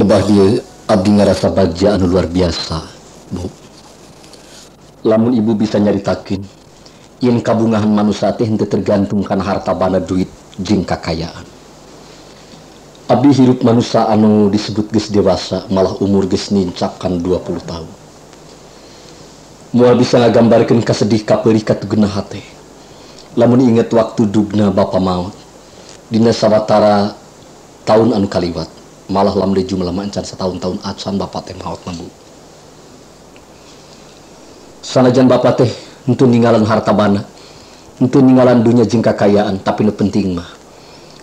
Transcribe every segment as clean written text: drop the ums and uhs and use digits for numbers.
Palebah dieu abdi ngarasa bagja anu luar biasa, Bu. Lamun ibu bisa nyaritakeun yen kabungahan manusia teh henteu tergantung kana harta banda duit jeung kakayaan. Abdi hirup manusia anu disebut geus dewasa malah umur geus nincakan 20 tahun. Moal bisa ngagambarkeun kasedih kapeurih katugenah hate. Lamun inget waktu dugna bapa maot dina sawatara taun anu kaliwat, malah lamun jumlah mah encan satahun-tahun acan bapa teh maot mah, Bu. Sanajan bapa teh henteu ninggalan harta bana, henteu ninggalan dunya jeung kakayaan, tapi nu penting mah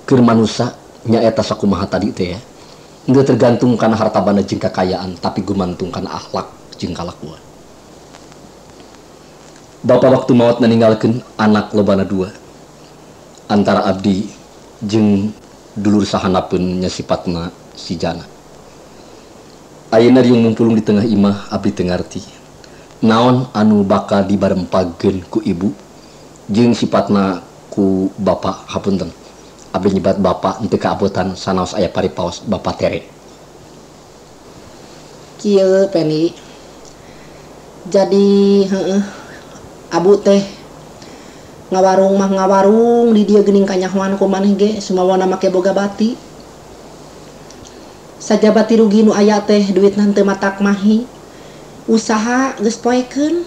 keur manusa nyaeta sakumaha tadi teh ya. Henteu tergantung kana harta bana jeung kakayaan, tapi gumantung kana akhlak jeung kalakuan. Bapak waktu maot ninggalkeun anak lobana dua, antara abdi jeung dulur sahanapeun nya sipatna si Jana. Ayeuna riung mumpulung di tengah imah abdi teu ngarti naon anu bakal dibarempagkeun ku ibu jeung sipatna ku bapak. Hapunten, abdi nyebat bapak henteu kaabotan sanaos aya paripaos bapak tere. Kieu Peni, jadi heeh abu teh ngawarung mah ngawarung di dieu geuning kanyahoan ku maneh ge sumawana make boga bati. Sajabati rugi nu aya teh duitna teu matak mahi. Usaha geus poekeun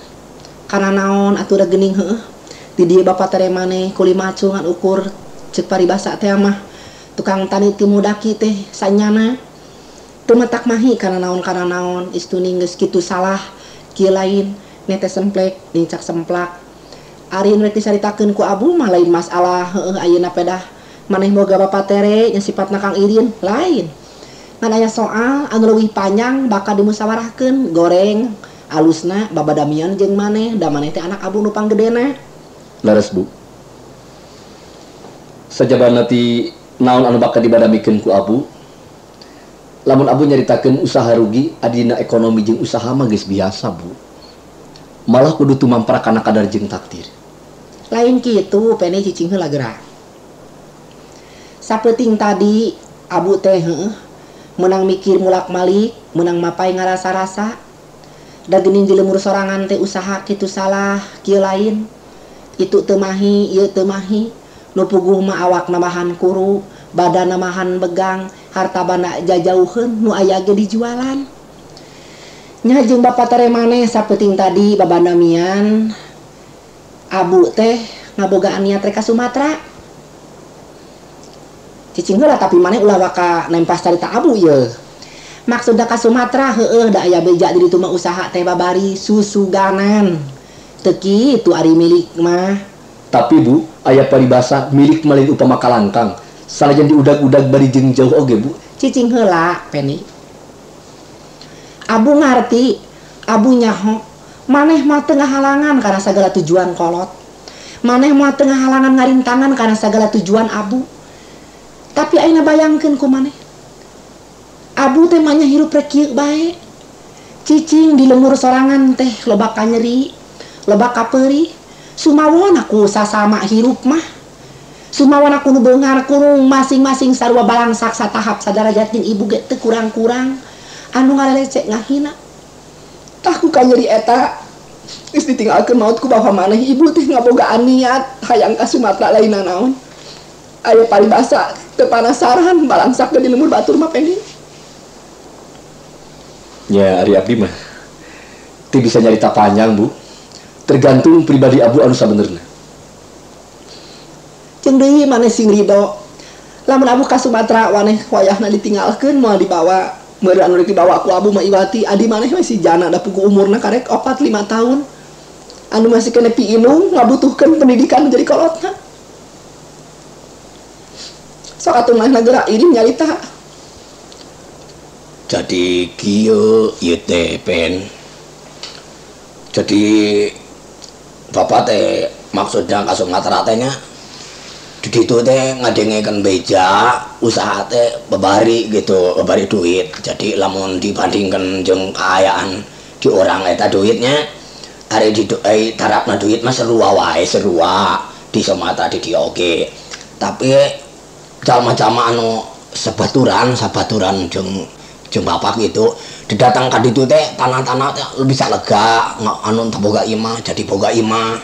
kana naon atuh da geuning heueuh. Di dieu bapa tere maneh kuli macu ngan ukur ceuk paribasa teh mah tukang tani ti mudaki teh sanyana teu matak mahi kana naon istuning geus kitu salah kieu lain nete semplek nincak semplak. Ari nu rek disaritakeun ku abu mah lain masalah heueuh ayeuna pedah maneh boga bapa tere nya sipatna Kang Irin lain. Ngan aya soal anu leuwih panjang bakal dimusyawarahkeun goreng alusna babadamian jeung maneh da maneh teh anak abu nu panggedena. Leres, Bu. Sajabana ti naon anu bakal dibadamikeun ku abu? Lamun abu nyaritakeun usaha rugi adina ekonomi jeung usaha mah geus biasa, Bu. Malah kudu tumamprak kana kadar jeung takdir. Lain kitu, Peni cicing heula geura. Sapeuting tadi abu teh heueuh menang mikir mulak-malik, menang mapai ngarasa-rasa. Da geuning di lemur sorangan teh usaha kitu salah, kieu lain. Itu teu mahi, ieu teu mahi. Nu puguh mah awak namahan kuru, badan namahan begang, harta banda jajauheun nu aya ge dijualan. Nya jeung bapa tere maneh sapeuting tadi babandamian abu teh ngabogaan niat rek ka Sumatera. Cicing heula tapi maneh ulah waka nempas carita abu ieu. Maksudna ka Sumatera heueuh da aya beja di ditu mah usaha teh babari susuganan. Teu kitu ari milik mah. Tapi Bu, aya paribasa milik mah lain upama kalangkang. Sanajan diudag-udag bari jeung jauh oge, Bu. Cicing heula, Peni. Abu ngarti, abu nyaho, maneh mah teu ngahalangan kana sagala tujuan kolot. Maneh mah teu ngahalangan ngarintangan kana sagala tujuan abu. Tapi ayeuna bayangkeun ku maneh. Abu teh mah nya hirup rek kieu bae. Cicing di lemur sorangan teh loba kanyeri, loba kapeurih. Sumawon aku sasama hirup mah. Sumawan aku nu beunghar kurung masing-masing sarua balangsak satahap sadarajat jeung ibu ge teu kurang-kurang. Anu ngalelecek ngahina. Tah ku kanyeri eta geus ditinggalkeun maot ku bapa maneh ibu teh ngabogaan niat hayang ka Sumatera lain naon. Aya paribasa teu panasaran balangsak ge di lemur batur mah Peni. Ya ari abdi mah teu bisa nyarita panjang, Bu. Tergantung pribadi abu anu sabenerna. Jeung deui maneh sing rido. Lamun abu ka Sumatera waneh wayahna ditinggalkeun moal dibawa. Meureun anu rek dibawa ku abu mah Iwati, adi maneh we si Jana da pugu umurna karek 4-5 tahun. Anu masih kene piinung ngabutuhkeun pendidikan jadi kolotna. Sok atuh manehna geura irim nyarita. Jadi kieu ieu teh Pen. Jadi bapak teh maksudnya ka Sumatera teh nya di ditu teh ngadengekeun beja usaha teh babari gitu, babari duit. Jadi lamun dibandingkeun jeung kaayaan di orang eta duitnya ari di tarapna duit mah serua wae, serua di Sumatera di dieu oge. Tapi jalma-jalma anu sebaturan jeung Jeung bapak gitu didatang ka ditu teh tanah-tanah teh bisa lega anu teu boga imah jadi boga imah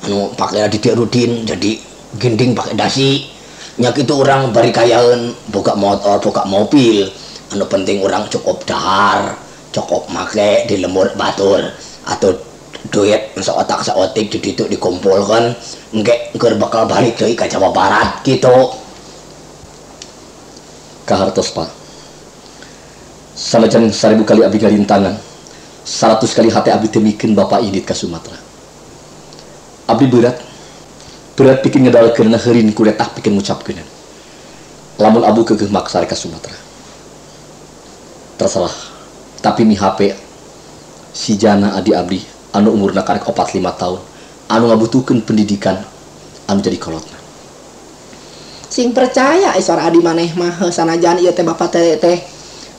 anu pake didik rudin jadi gending pake dasi nya kitu urang bari kayaeun boga motor boga mobil anu penting urang cukup dahar cukup make di lembur batur atau duit seotak seotik di ditu dikumpulkan engke keur bakal balik deui ka Jawa Barat gitu. Kahartos Pak, sanajan 1000 kali abdi garintangan 100 kali hati abdi teu mikeun bapak indit ka Sumatera. Abdi berat pikeun ngedalkeun heurin kuretah pikeun ngucapkeun lamun abu keukeuh maksa ka Sumatera. Terserah, tapi mi HP si Jana adi abdi anu umurna karek 45 tahun anu ngabutuhkeun pendidikan anu jadi kolotna. Sing percaya suara adi maneh mah sanajan ieu teh bapak teh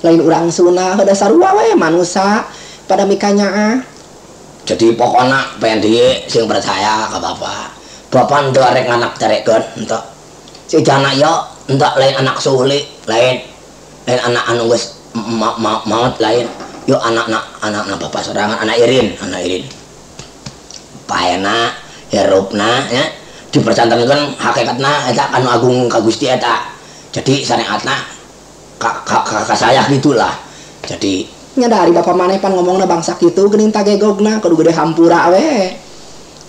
lain urang Sunda heuh sarua we manusa pada mikanyaah. Jadi pokona pendi sing percaya ka bapak. Bapak henteu arek nganak carekeun henteu. Si Jana ieu henteu lain anak Suli, lain anak anu geus maot lain. Yo anak-anak bapak sorangan, anak Irin. Paena, hirupna nya dipercantenkeun hakikatna eta anu agung ka Gusti eta. Jadi syariatna ka saya gitulah. Jadi nyadari bapak maneh pan ngomongna bangsa kitu geuning tagegogna kudu gede hampura we.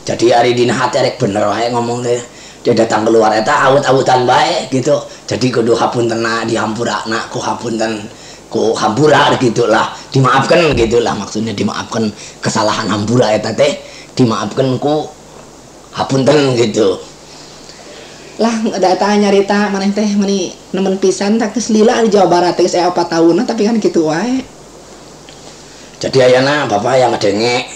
Jadi ari dina hati rek bener wae ngomong teh. Dia datang keluar eta awut-awutan bae gitu. Jadi kudu hapuntena dihampurana ku hapunten ku hampura gitulah, dimaafkan gitulah maksudnya dimaafkan kesalahan hampura eta teh dimaafkan ku hapunten gitu. Lah data nyarita maneh teh meni nemen pisan tak geus lila di Jawa Barat teh geus aya 4 taunna tapi kan kitu wae. Jadi ayana bapak yang ngedenge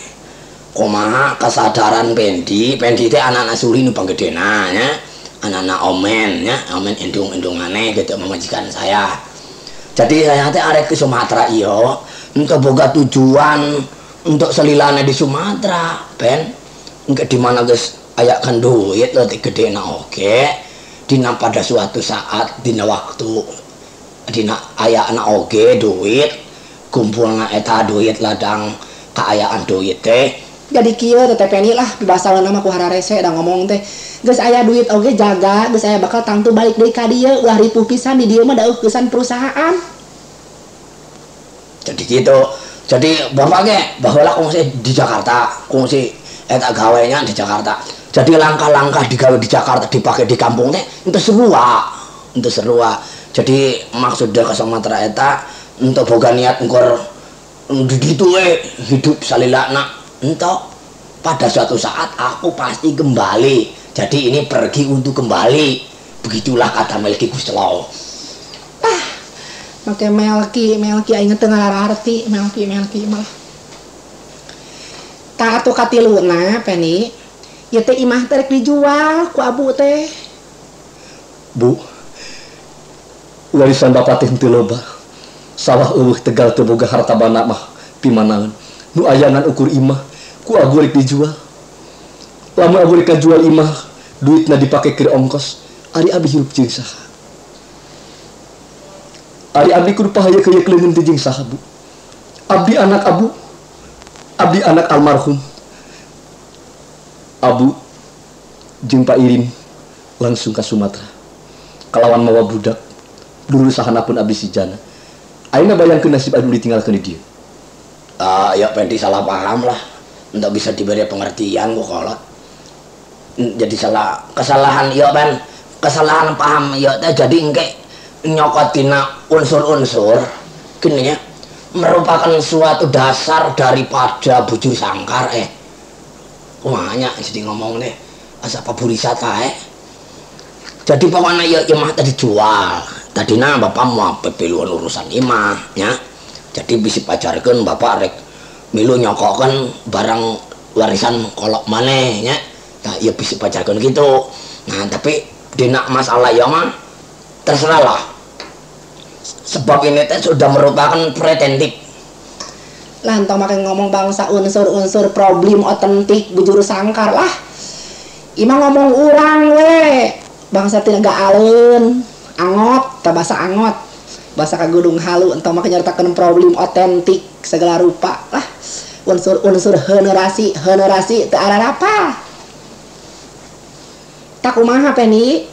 kumaha kesadaran Pendi, Pendi teh anak-anak Suli nu panggedena nya, anak-anak Omen nya, Omen indung-indungane gitu memajikan saya. Jadi saya teh arek ke Sumatera iyo, untuk boga tujuan untuk selilane di Sumatera, Ben. Engke di mana geus aya kan duit leutik gedena oge, dina pada suatu saat dina waktu dina aya anak oge duit, kumpulna eta duit ladang kaayaan duit teh. Jadi kieu teh Peni lah pibasaeuna mah ku hararese da ngomong teh. Geus aya duit oge jaga, geus aya bakal tangtu balik deui ka dieu, ulah ripuh pisan di dieu mah dauh kesan perusahaan. Jadi gitu. Jadi bapak ge baheula kungsi di Jakarta, kungsi eta gawenya di Jakarta. Jadi langkah-langkah digawe di Jakarta dipakai di kampung teh henteu serua, henteu serua. Jadi maksudnya ke Sumatera eta henteu boga niat engkor di ditu we hidup salilana henteu. Pada suatu saat aku pasti kembali. Jadi ini pergi untuk kembali. Begitulah kata Melki Guslow. Ah, make Melki aing teu ngararti, Melki malah. Tah atuh katiluna Peni, ieu teh imah teh rek dijual ku abu teh. Bu, warisan bapak teh henteu loba. Sawah eueuh tegal teu boga harta bana mah pimanaeun. Nu aya ngan ukur imah ku abu rek dijual. Lamun abu rek kajual imah, duitna dipake keur ongkos, ari abdi hirup jeung saha? Ari abdi kudu pahaya-keuyeuh leungeun teh jeung saha, Bu? Abdi anak abu, abdi anak almarhum. Abu jeung Pak Irin langsung ka Sumatera. Kalawan mawa budak, dulu sahana pun abdi si Jana. Ayeuna bayangkeun nasib abdi ditinggalkeun di dieu. Ya Pendi salah paham lah. Untuk bisa diberi pengertian kok kolot. Jadi salah kesalahan iya Ben, kesalahan paham iya teh jadi engke nyokot dina unsur-unsur gini ya merupakan suatu dasar daripada bujur sangkar kumanya jadi ngomong deh asa paburisa tae. Jadi pokoknya ya imah tadi jual tadina bapak mau pepiluan urusan imah ya. Jadi bisi pacarkeun bapak rek milu nyokokan barang warisan kolok maneh nya. Nah, ya bisa pacarkan gitu. Nah, tapi dina masalah ya mah terserah lah. Sebab ini teh sudah merupakan pretentif. Lah entong make ngomong bangsa unsur-unsur problem otentik bujur sangkar lah. Imah ngomong urang we. Bangsa teh gak aleun, angot, tah basa angot. Basa ka Gunung Halu entong mah nyaritakeun problem otentik segala rupa lah. Unsur-unsur generasi teu ararapa. Tak kumaha Pendi?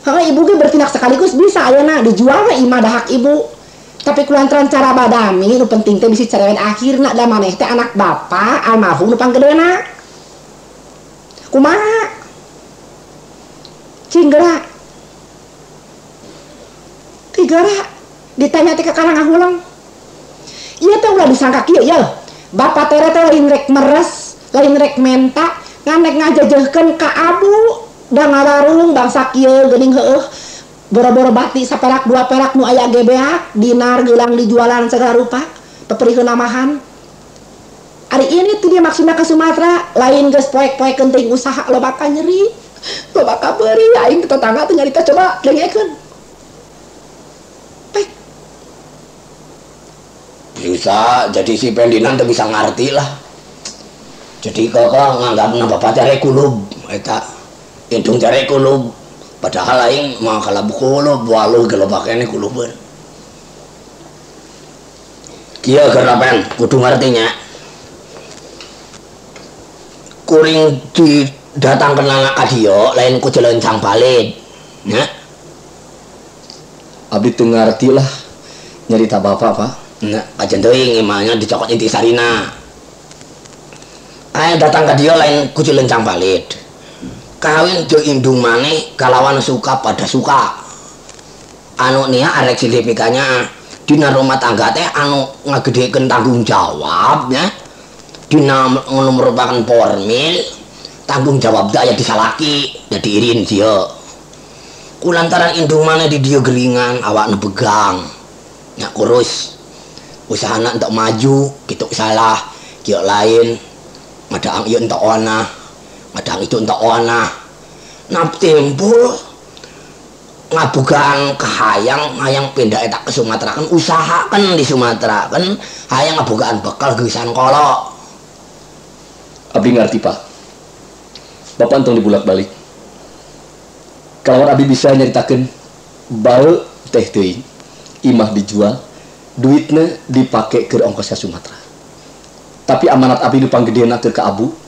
Heuh ibu ge bertindak sekaligus bisa ayeuna dijual we imah dahak ibu. Tapi kulantaran cara badami nu penting teh bisi cerewet akhirna da maneh teh anak bapak almarhum nu panggedena. Kumaha? Cing geura. Tigara ditanya teh ka karang ngahuleng. Ieu teh ulah disangka kieu yeuh. Bapak tere teh lain rek meres, lain rek menta, ngan rek ngajejehkeun ka abu da ngawarung bangsa kieu geuning heueuh. Boro-boro bati saperak dua perak nu aya ge beak, dinar geulang dijualan segala rupa, peperihkeun namahan. Ari ini tuh dia maksudna ke Sumatera, lain geus poek-poekeun teuing usaha loba ka nyeri, loba ka beuri, aing tetangga teh nyarita coba dengekeun. Pek. Bisa, jadi si Pendinan teu bisa ngarti lah. Jadi kok nganggapna bapak teh kulub eta. Indung teh kulub. Padahal aing mah kalabu kulub, waluh ge loba keneh kulubeun. Kieu geura pen, kudu ngarti nya. Kuring didatangkeun anak ka dieu lain ku jelencang balik. Nya. Abdi teu ngarti lah nyarita bapak, Pak. Nah, kajen teuing imahnya dicokot intisarina. Aya datang ka dieu lain ku jelencang balik. Kawin jeung indung maneh kalawan suka pada suka. Anu nia arek silipikanya dina rumah tangga teh anu ngagedekeun tanggung jawab nya. Dina ngono merupakan formil tanggung jawab teh aya di salaki jadi irin sia. Kulantaran indung maneh di dieu geringan awakna begang. Nya kurus. Usahana entok maju kitu salah, kieu lain. Ngadaang ieu entok onah. Ngadang itu entok onah. Nah timbul ngabogaan kahayang hayang pindah eta ke Sumatera kan usaha kan di Sumatera kan hayang ngabogaan bekal geusan kolok. Abdi ngarti Pak. Bapak entong dibulak-balik. Kalawan abdi bisa nyaritakeun bae teh teuing imah dijual duitna dipake keur ongkos ka Sumatera. Tapi amanat abdi nu panggedena keur ka abu.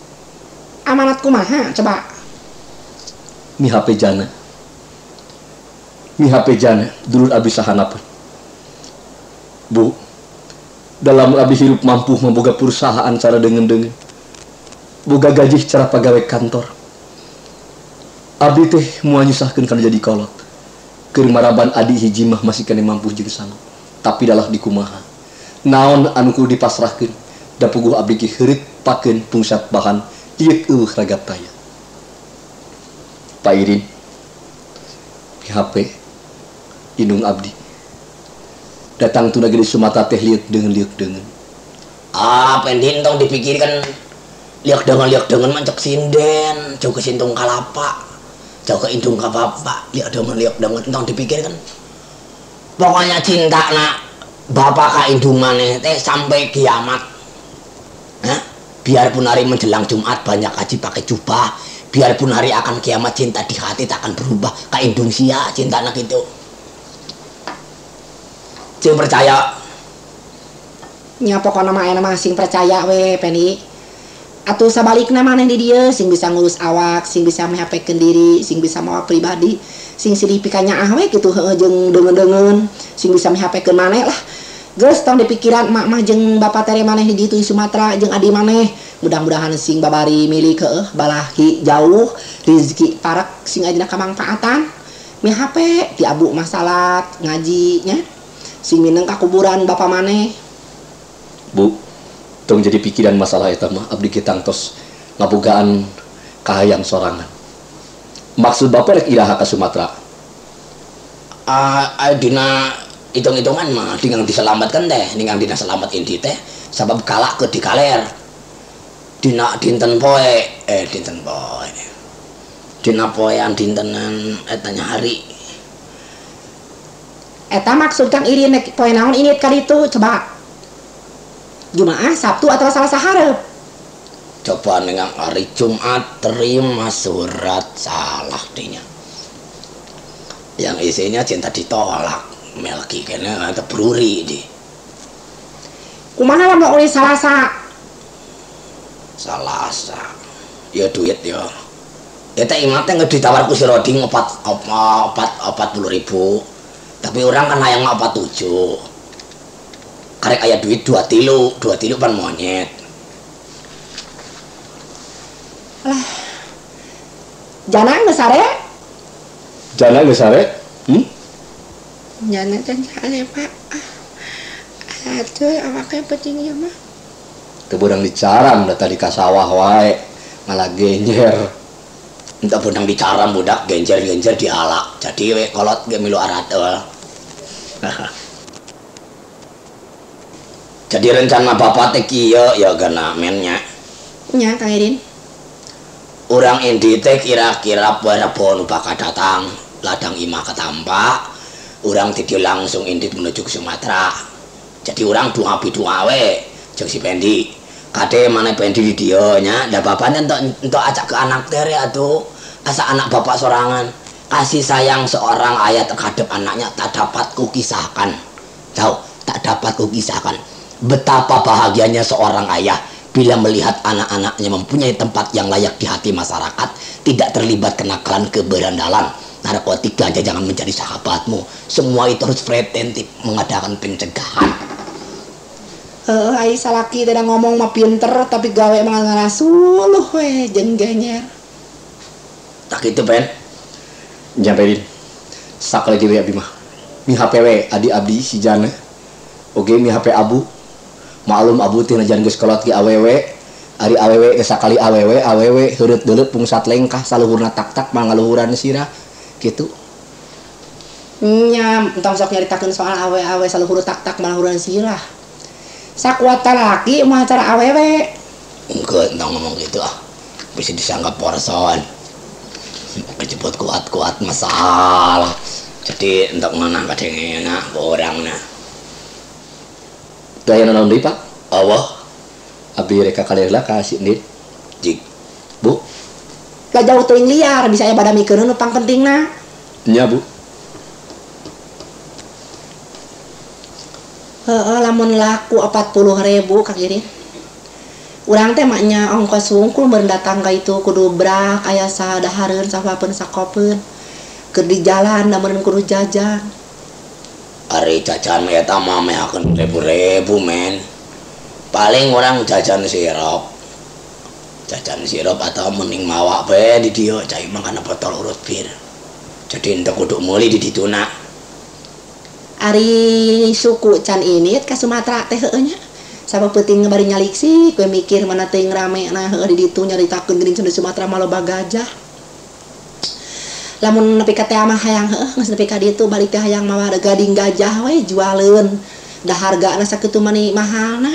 Amanat kumaha coba? Mi HP jana. Mi HP jana dulur abdi sahanapeun. Bu, dalam abdi hirup mampu memboga perusahaan cara deungeun-deungeun. Boga gaji cara pagawe kantor. Abdi teh moal nyusahkeun kana jadi kolot. Keur maraban adi hiji mah masih keneh mampu jeung sanggup. Tapi dalah dikumaha. Naon anu kudu dipasrahkeun da puguh abdi ge heureut pakeun pungsat bahan ieu eueuh ragap taya. Pak Irin, HP indung abdi datang tuna di Sumatera teh liuk deungeun. Ah, Pendin tong dipikirkan liuk deungeun mah cek sinden, jauh ke sintung kalapa, jauh ke indung ka bapak, liuk deungeun tong dipikirkan. Pokoknya cinta nak bapak ka indung maneh teh sampai kiamat. Hah? Biarpun hari menjelang Jumat banyak haji pakai jubah, biarpun hari akan kiamat cinta di hati takkan berubah. Ka indung sia cinta anak itu. Cing percaya. Nya pokona mah aya mah sing percaya we Pendi. Atuh sabalikna maneh di dieu sing bisa ngurus awak, sing bisa mehapekeun diri, sing bisa mawa pribadi, sing silih pikanyaah we kitu heueuh jeung deungeun-deungeun, sing bisa mehapekeun maneh lah. Geus tong dipikiran emak mah jeung bapak tere maneh di ditu di Sumatera jeung adi maneh. Mudah-mudahan sing babari milik heueuh balahi jauh, rezeki parak sing ajina kamangfaatan. Mi HP ti abu mah salat, ngaji nya. Sing mineng ka kuburan bapak maneh. Bu, tong jadi pikiran masalah eta mah abdi ge tangtos ngabogaan kahayang sorangan. Maksud bapak rek iraha ka Sumatera? Dina hitung-hitungan mah ningang diselamatkan teh, ningang dina selamat indi teh sabab kalak ke dikaler. Dina dinten poe, dinten poe. Dina poean dintenan etanya hari. Eta maksud Kang Irin nek poe naon ini kali itu coba. Jumaah, Sabtu atau Selasa hareup? Coba ningang hari Jumat terima surat salah dinya. Yang isinya cinta ditolak. Melki kena atau bruri di. Kumaha lamun oleh Salasa? Salasa. Ya duit ya. Eta imah teh geus ditawar ku si Roding 40.000. Tapi orang kan hayang 47. Karek aya duit 2 tilu pan monyet. Alah. Jana geus sare? Jana geus sare? Hmm? Jana teh sare, Pak. Aduh, awaknya penting ieu mah. Teu beurang dicaram da tadi ka sawah wae, malah genjer. Entah benang dicaram budak genjer-genjer dialak. Jadi we kolot ge milu arateul. Jadi rencana bapak teh kieu ya gana mennya. Nya Kang Irin. Urang indi teh kira-kira poe Rebo nu bakal datang, ladang imah ketampa, urang ti dieu langsung indit menuju ke Sumatera. Jadi urang dua bidua we jeung si Pendi. Kade mana Pendi di dieu nya, da bapaknya entok acak ke anak tere atuh. Asa anak bapak sorangan. Kasih sayang seorang ayah terhadap anaknya tak dapat kukisahkan. Tahu, tak dapat kukisahkan. Betapa bahagianya seorang ayah bila melihat anak-anaknya mempunyai tempat yang layak di hati masyarakat, tidak terlibat kenakalan keberandalan, narkotika aja jangan menjadi sahabatmu. Semua itu harus preventif, mengadakan pencegahan. Heeh, ai salaki teh ngomong mah pinter tapi gawe mah ngarasuluh we jeung genyer. Tak kitu, Pen. Nyamperin. Sakali ge abdi mah. Mi HP we adi abdi si Jana. Oge mi HP abu. Maklum abu teh najan geus kolot ge awewe. Ari awewe ge sakali awewe awewe heureut deuleut pungsat lengkah saluhurna tak-tak mangaluhuran sirah kitu. Nya, entong sok nyaritakeun soal awewe saluhur tak-tak mangaluhuran sirah. Sakuat laki mah cara awewe. Engke entong ngomong gitu ah. Bisa disangka porson. Kejebot kuat-kuat masalah. Jadi entok ngeunah kadengena orangna. Teu aya naon deui, Pak? Allah. Abdi rek ka kalir lah ka si Ndit. Jik. Bu. Lah jauh teuing liar bisa aya pada mikeun nu pangpentingna. Nya, Bu. Heeh, lamun laku 40.000 Kang Irin. Urang teh maknya ongkos sungkul meureun datang ka itu kudu brak aya sadahareun sapapeun sakopeun. Keur di jalan da meureun kudu jajan. Ari jajan eta mah mehakeun ribu-ribu men. Paling orang jajan sirup. Jajan sirup atau mending mawa bae di dieu cai mah kana botol urut bir. Jadi henteu kudu meuli di dituna. Ari suku can ini ka Sumatera teh heueuh nya. Sabab peuting bari nyaliksik we mikir mana teuing rame nah heueuh di ditu nyaritakeun geuning di Sumatera mah loba gajah. Lamun nepi ka teh mah hayang heueuh geus nepi ka ditu balik teh hayang mawa gading gajah we jualeun. Da hargana sakitu mani mahalna.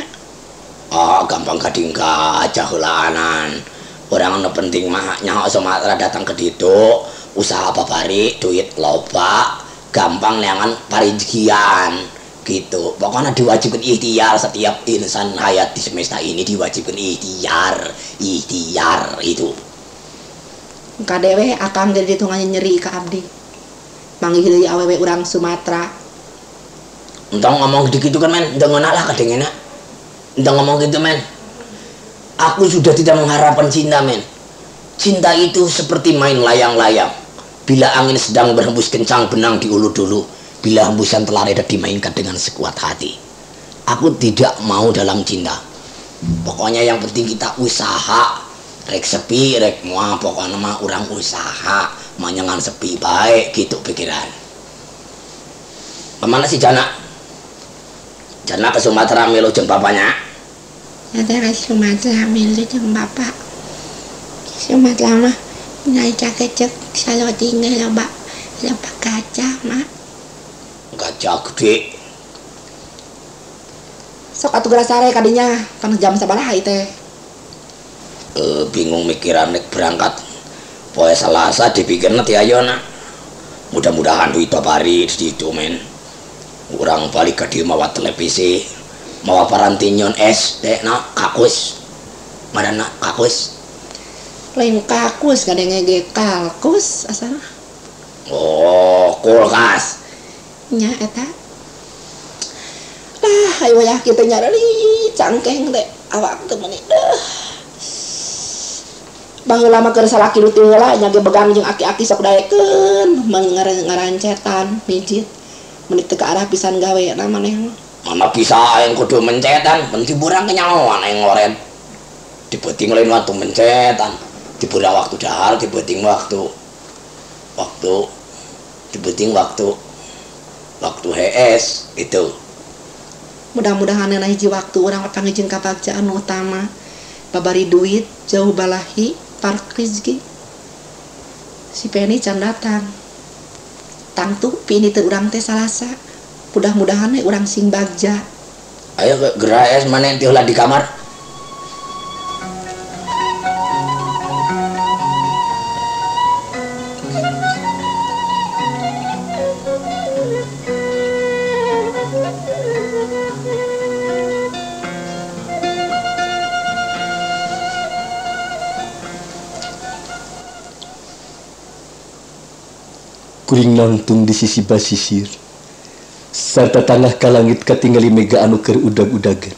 Ah, gampang gading gajah heulaanan. Urang nu penting mah nyaho Sumatera datang ke ditu, usaha babari duit loba, gampang neangan parijikian gitu. Pokoknya diwajibkan ikhtiar, setiap insan hayat di semesta ini diwajibkan ikhtiar, ikhtiar itu. Kadewe akang jadi hitungannya nyeri ka abdi. Manggih deui awewe urang Sumatera. Entong ngomong gitu kan men, entong ngeunah lah kadengena. Entong ngomong gitu men. Aku sudah tidak mengharapkan cinta men. Cinta itu seperti main layang-layang. Bila angin sedang berhembus kencang, benang diulur dulu. Bila hembusan telah reda, dimainkan dengan sekuat hati. Aku tidak mau dalam cinta. Pokoknya yang penting kita usaha. Rek sepi, rek moal, pokoknya mah urang usaha. Manyangan sepi baik gitu pikiran. Kemana sih Jana? Jana ke Sumatera milu jeung bapaknya. Jana ke Sumatera milu jeung bapak. Sumatera mah naik cakecek salodinge loba loba gajah mah. Gajah gede. Sok atuh geura sare kadinya, kan jam sabaraha ieu teh? Bingung mikiran nek berangkat poe Selasa dipikirna ti ayeuna. Mudah-mudahan duit bari di ditu men. Urang balik ka dieu mawa televisi, mawa parantinyon es teh na kakus. Marana kakus. Lain kakus ngadenge ge kalkus asana. Oh, kulkas. Nya eta. Ayo wayah kitu nyareri cangkeng teh awak teh meuni deuh. Baheula mah keur salaki nu teu heula nya ge begang jeung aki-aki sok daekeun ngarancetan mijit. Meuni teu ka arah pisan gawena maneh mah. Mana bisa aing kudu mencetan, penting burang kenyawan aing ngoren. Dibeting lain waktu mencetan, diburang waktu dahar, dibeting waktu dibeting waktu HS itu. Mudah-mudahan na hiji waktu urang papanggih jeung kabagjaan nu utama. Babari duit, jauh balahi, park rezeki. Si Penny can datang. Tangtu pini teu urang teh salasa. Mudah-mudahan we urang sing bagja. Ayo geura es maneh teh heula di kamar. Kuring nangtung di sisi basisir sarta tanah ka langit katingali mega anu keur udag-udagan.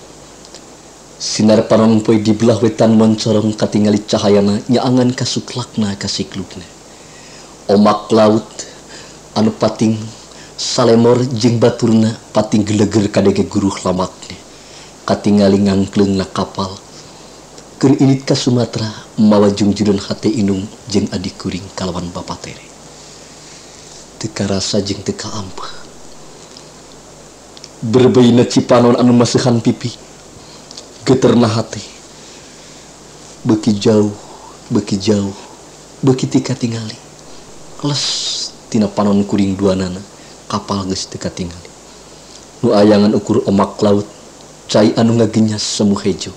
Sinar panon poe di belah wetan moncorong katingali cahayana nyaangan kasuklakna kasiklukna. Omak laut anu pating salemor jeung baturna pating geleger kadege guruh lamakna. Katingali ngangkleungna kapal keur init ka Sumatera mawa jungjureun hate indung jeung adik kuring kalawan bapa tere. Teu karasa jeung teu kaampah. Berbeina cipanon anu maseuhan pipi. Geterna hate. Beuki jauh, beuki jauh, beuki teu katingali. Les tina panon kuring duanana, kapal geus teu katingali. Nu ayangan ukur omak laut, cai anu ngagenyas semu hejo,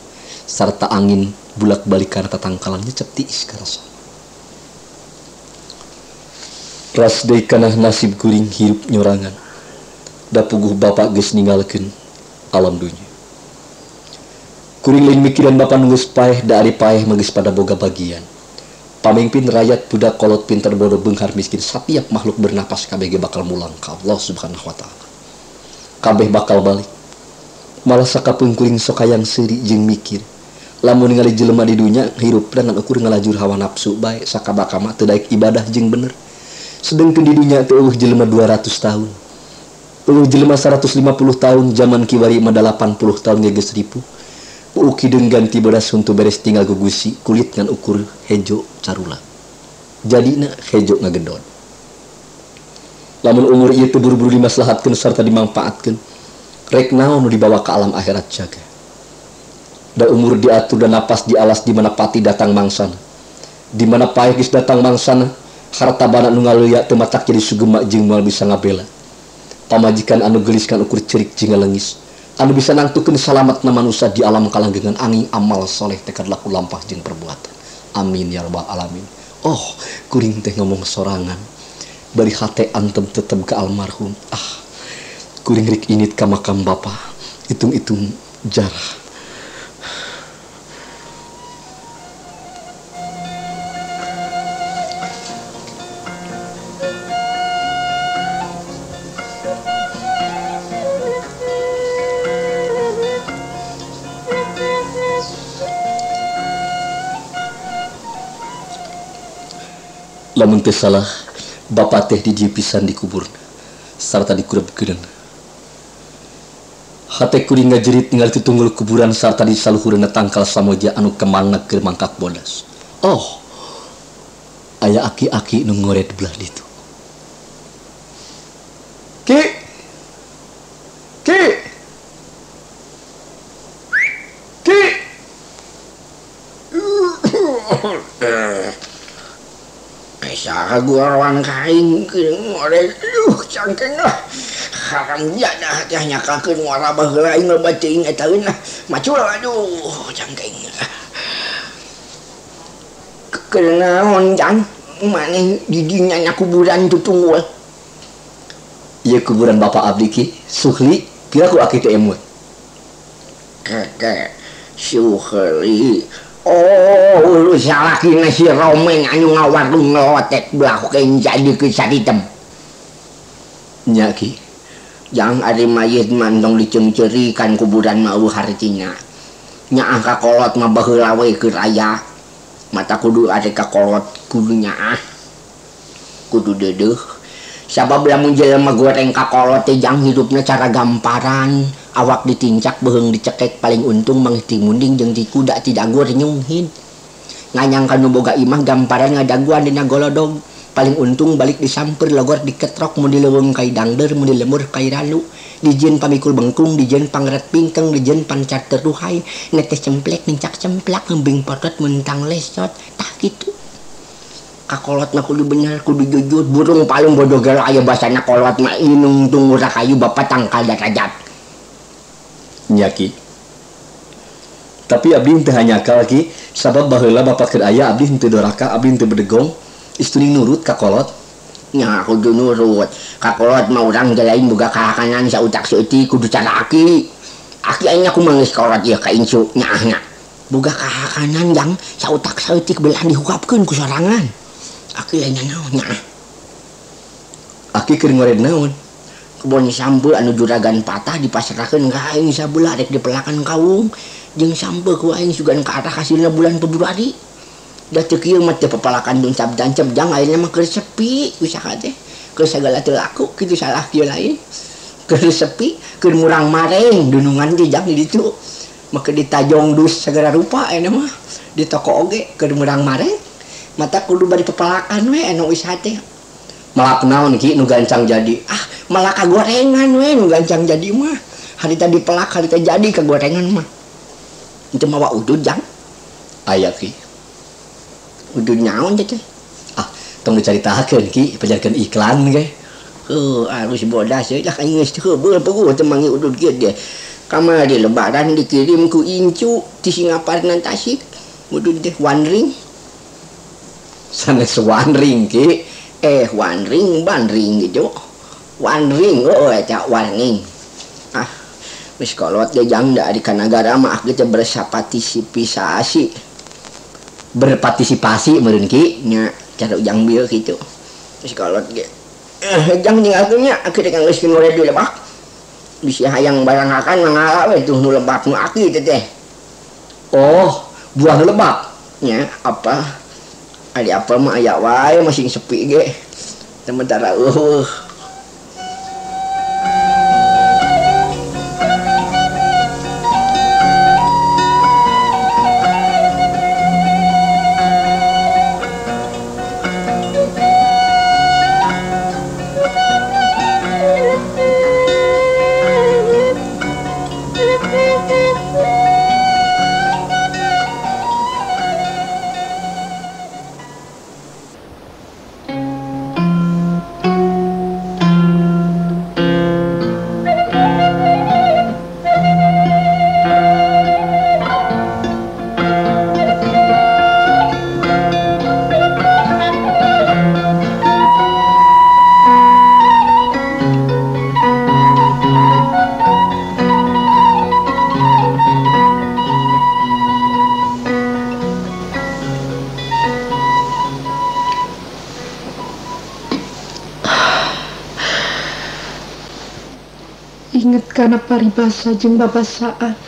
sarta angin bulak-balik kana tatangkalan nyecep tiis karasa. Ras deui kana nasib kuring hirup nyorangan. Da puguh bapak geus ninggalkeun alam dunya. Kuring lain mikiran bapak nu geus paeh da ari paeh mah geus pada boga bagian. Pamimpin rakyat budak kolot pinter bodoh beunghar miskin satiap makhluk bernapas kabeh ge bakal mulang ka Allah Subhanahu wa taala. Kabeh bakal balik. Malah sakapeung kuring sok hayang seuri jeung mikir. Lamun ningali jelema di dunya hirup dengan ukur ngalajur hawa nafsu bae sakabaka mah teu daek ibadah jeung bener. Sedengkeun di dunya teu eueuh jelema 200 tahun. Eueuh jelema 150 tahun zaman kiwari mah 80 tahun ge geus ripuh. Uki deung ganti bodas huntu beres tinggal gugusi kulit ngan ukur hejo carula. Jadina hejo ngagendon. Lamun umur ieu teu buru-buru dimaslahatkeun sarta dimangpaatkeun, rek naon nu dibawa ka alam akhirat jaga. Da umur diatur dan napas dialas di mana pati datang mangsana. Di mana paeh geus datang mangsana, harta bana nu ngaleuya teu matak jadi sugema jeung moal bisa ngabela. Pamajikan anu geulis kan ukur cerik jeung ngalengis. Anu bisa nangtukeun salamatna manusia di alam kalanggengan angin amal soleh tekad laku lampah jeung perbuatan. Amin ya rabbal alamin. Oh, kuring teh ngomong sorangan. Bari hate antem tetep ke almarhum. Ah, kuring rik init ka makam bapa. Hitung-hitung jarah. Lamun teu salah, bapa teh di dieu pisan dikuburna sarta dikurebkeun. Hate kuring ngajerit ningali tutunggul kuburan sarta di saluhureunna tangkal samoja anu kemangna keur mangkak bodas. Oh, aya aki-aki nu ngored belah ditu. Ki! Ki! Ki! Saha gua rawan kain ngorek aduh cangkeng lah haram jadah teh nyakakeun ngora baheula aing loba teuing eta lah macul aduh cangkeng kunaon jang maneh di dinya nya kuburan tutunggul ieu kuburan bapak abdi ki Suhli pira ku aki teh emut keke Suhli. Oh, lu salakina si Romen anu ngawarung ngelotek belah jadi ke saditem. Nya ki. Jang ari mayit mah entong diceungceurikan kuburan mah eueuh hartina. Nyaah ka kolot mah baheula we keur aya. Mata kudu ari ka kolot kudu nyaah. Kudu deudeuh. Sabab lamun jelema goreng ka kolot teh jang hidupna cara gamparan, awak ditincak beuheung dicekek paling untung mangih ti munding jeung ti kuda ti dagur nyunghin. Nganyang ka nu boga imah gamparan ngadaguan dina golodog. Paling untung balik disamper logor diketrok mun dileuweung kai dangdeur mun dilemur kai ralu dijieun pamikul bengkung dijieun pangret pingkeng dijieun pancar teruhai netes cemplek nincak cemplak ngembing potot mentang lesot tah kitu kakolot mah kudu bener kudu jujur burung palung bodoh gelo aya basana kolot mah inung tunggu rakayu bapak tangkal darajat nya Ki. Tapi abdi teu hanyakal Ki sabab baheula bapak keur aya abdi henteu doraka abdi henteu bedegong istuning nurut ka kolot. Nya kudu nurut ka kolot mah urang teh lain boga kahakanan sautak saeutik kudu cara aki. Aki aing kumaha geus kolot ieu ka incu nyaahna. Boga kahakanan jang sautak saeutik belah dihuapkeun ku sorangan. Aki lain naon nyaah. Aki keur ngored naon? Kebon sampeu anu juragan patah dipasrahkeun ka aing sabelah rek dipelakan kaung jeung sampeu ku aing sugan ka arah hasilna bulan Februari. Da teu kieu mah teu pepelakan duncap dancep jang ayeuna mah keur sepi usaha teh keur sagala teu laku kitu salah kieu lain keur sepi keur murang mareng dunungan teh jang di ditu mah keur ditajong dus sagala rupa ayeuna mah di toko oge keur murang mareng mata kudu bari pepelakan we anu usaha teh malak naon Ki nu gancang jadi ah malak gorengan we nu gancang jadi mah harita dipelak harita jadi ka gorengan mah itu mawa udud jang aya Ki. Udud naon teh? Ah, tong dicaritakeun Ki, pajarkeun iklan ge. Heuh, harus bodas euy lah aing geus heubeul puguh teu manggih udud kieu ge. Kamari lebaran dikirim ku incu ti Singaparna Tasik. Udud teh one ring. Sanes one ring Ki. One ring, ban ring gitu. One ring, oh eta warning. Ah, geus kolot ge jang da di kanagara mah kieu teh bersapartisipasi. Berpartisipasi meureun Ki nya cara ujang bieu kitu. Geus kolot ge. Jang ninggalkeun nya aki rek nggeuskeun ngored di lebak. Bisi hayang barang hakan mangala we tuh nu lebak nu aki teh teh. Oh, buah nu lebak nya apa? Ari apa mah aya wae masing sepi ge. Sementara eueuh. Inget kana paribasa jeung babasaan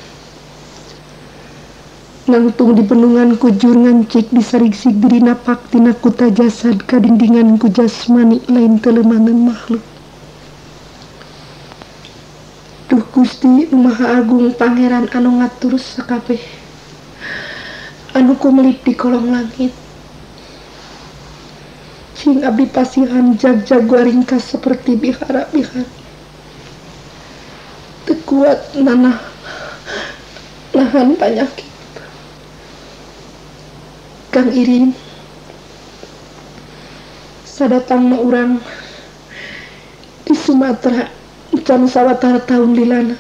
nangtung di bendungan kujur ngancik disarigsig diri napak tina kuta jasad kadindingan ku jasmani lain telemanan makhluk. Duh Gusti nu Maha Agung Pangeran anu ngatur sakabeh anu kumelip di kolong langit. Cing abdi pasihan jag-jag ringkas seperti bihara-bihara kuat nanah nahan penyakit. Kang Irin sadatangna urang di Sumatera can sawatara tahun lilana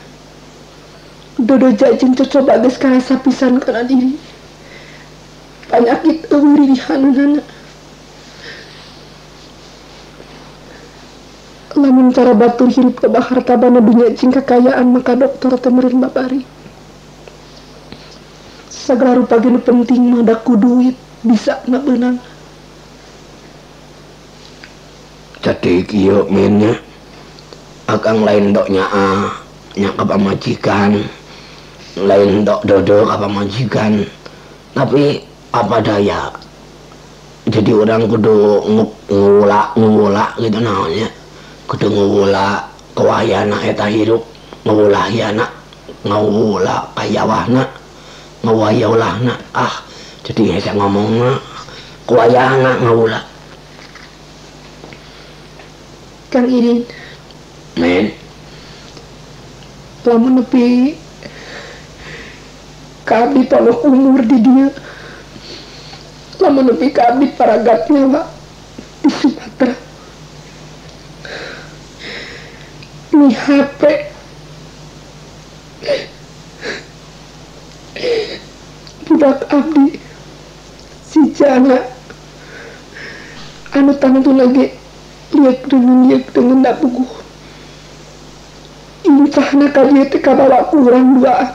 dodoja jeung cocoba geus karasa pisan kana diri penyakit eueuh ririhanunana. Lamun cara batur hirup loba harta bana dunya jeung kakayaan maka dokter teh meureun babari. Sagala rupa ge nu penting mah da ku duit bisa ngabeunang. Jadi kieu men nya. Akang lain dok nyaa nya ka pamajikan, lain dok dodo ka pamajikan. Tapi apa daya, jadi orang kudu ngula gitu naonnya, kudu ngula kewayana eta hirup, ngulahiana, ngula kayawahna, ngawayaulahna. Ah, jadi hese ngomongna kuwayahna ngula. Kang Irin, men, lamun nepi ka abdi paloh umur di dieu, lamun nepi ka abdi paragat nyawa di Sumatera, mi HP budak abdi si Jana anu tangtu lagi liek dengan dak puguh intahna ka dieu teh kabawa kurang duaan.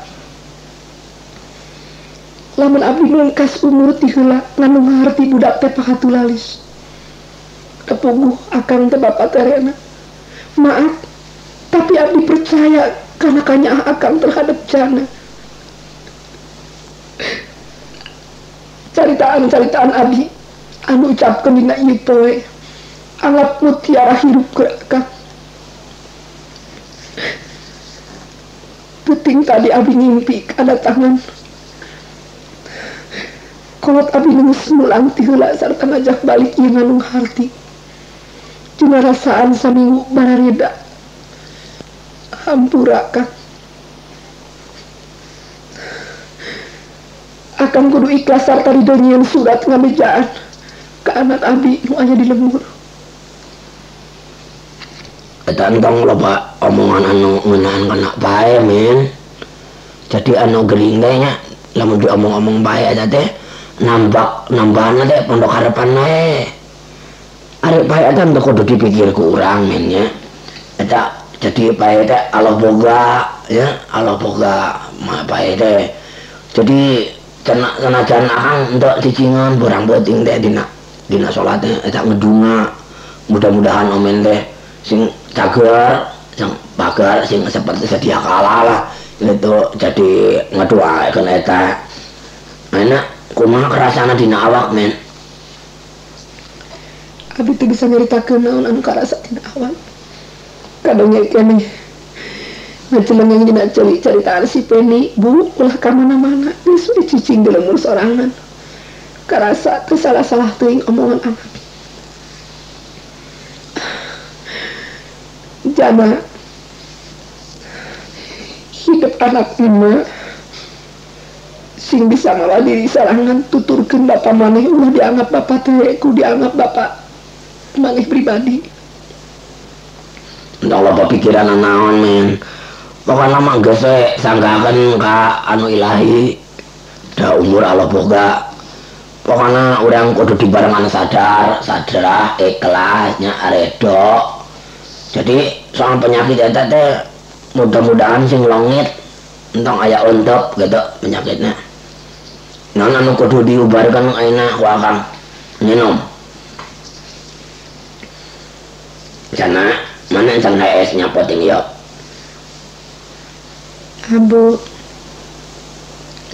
Lamun abdi mungkas umur ti heula nganu ngarti budak teh pakatulalis kepuguh akang teh bapak terena. Maaf, tapi abdi percaya karena kanyaah akang terhadap Jana. Caritaan-caritaan abdi anu ucapkeun dina ieu poe anggap mutiara hirup ke akang. Penting tadi abdi ngimpi kadatangan kolot abdi geus mulang ti heula sarta ngajak balik ieu nganung harti. Cuma rasaan saminggu barareda. Hampura Kang. Akang kudu ikhlas sarta ridho nyieun surat ngamejaan ka anak abdi nu aya di lembur. Eta entong loba omongan anu ngeunaan kana bae men. Jadi anu gering teh nya lamun diomong-omong bae eta teh nambak nambahna teh pondok harapan we. Ari bae eta teu kudu dipikir ku urang men nya. Eta jadi bae teh Allah boga ya, Allah boga mah bae teh. Jadi senajan akang entok cicingan borang beuting teh dina salat teh eta ngedunga. Mudah-mudahan omen teh sing cager, sing bager, sing seperti sedia kala lah gitu. Jadi ngedoakeun eta. Enak kumaha kerasana dina awak men? Abdi teu bisa nyaritakeun naon anu karasa dina awak. Kadangnya keneh ngacelengeng dina ceuli caritaan si Peni, bu ulah ka mana-mana geus we cicing di lembur sorangan. Karasa teu salah-salah teuing omongan anak. Jana hidup anak ima sing bisa ngawa diri sarangan tuturkeun bapa maneh ulah dianggap bapa teh ku dianggap bapa maneh pribadi. Entong loba pikiran naon men. Pokona mah geus we sanggakeun ka anu ilahi. Da umur Allah boga. Pokona urang kudu dibarengan sadar, sadarah, ikhlas nya aredo. Jadi soal penyakit eta teh mudah-mudahan sing longit entong aya ontop gitu penyakitnya. Naon anu kudu diubarkeun ayeuna ku akang nginum. Jana mana can HS nyapoting yo. Abu,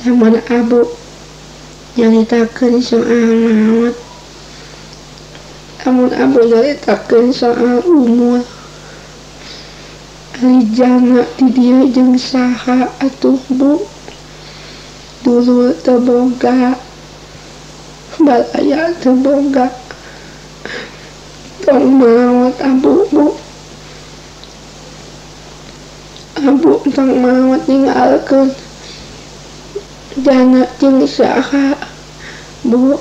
lamun abu nyaritakeun soal maot, lamun abu nyaritakeun soal umur, ari Jana di dieu jeung saha atuh bu? Dulur teu boga, balaya teu boga, tong maot abu bu. Abu tong maot ninggalkeun Jana jeung saha bu?